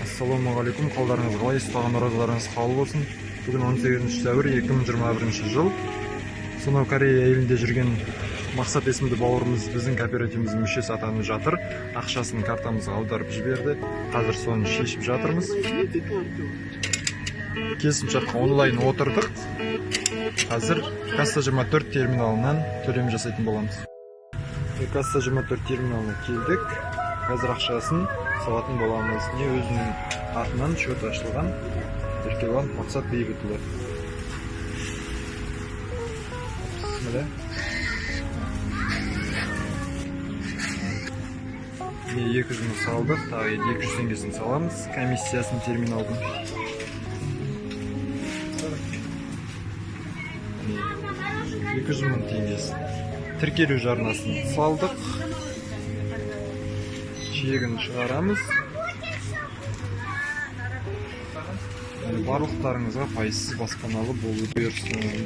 Ассалаумағалейкум, қалдарыңыз қалай, ұстаған оразаларыңыз қабыл болсын. Бүгін 18 сәуір 2021 жыл. Сонау Корея елінде жүрген Мақсат есімді бауырымыз біздің кооперативіміздің мүшесі атанып жатыр. Ақшасын картамызға аударып жіберді. Қазір соны шешіп жатырмыз. Келісімшартқа онлайн отырдық. Қазір касса 24 терминалынан төлем жасайтын боламыз. Касса 24 терминалына келдік. Қазір ақшасын салатын боламыз. Не өзінің атынан счет ашылған Еркебұлан Мақсат Бейбітұлы. Бісміллә. Міне 200 мың салдық, тағы 200 теңгесін саламыз, комиссиясын терминалдың. Міне 200 мың теңгесін. Тіркелу жарнасын салдық. Чегін шығарамыз. Барлықтарыңызға пайызсыз баспаналы болу бұйырсын.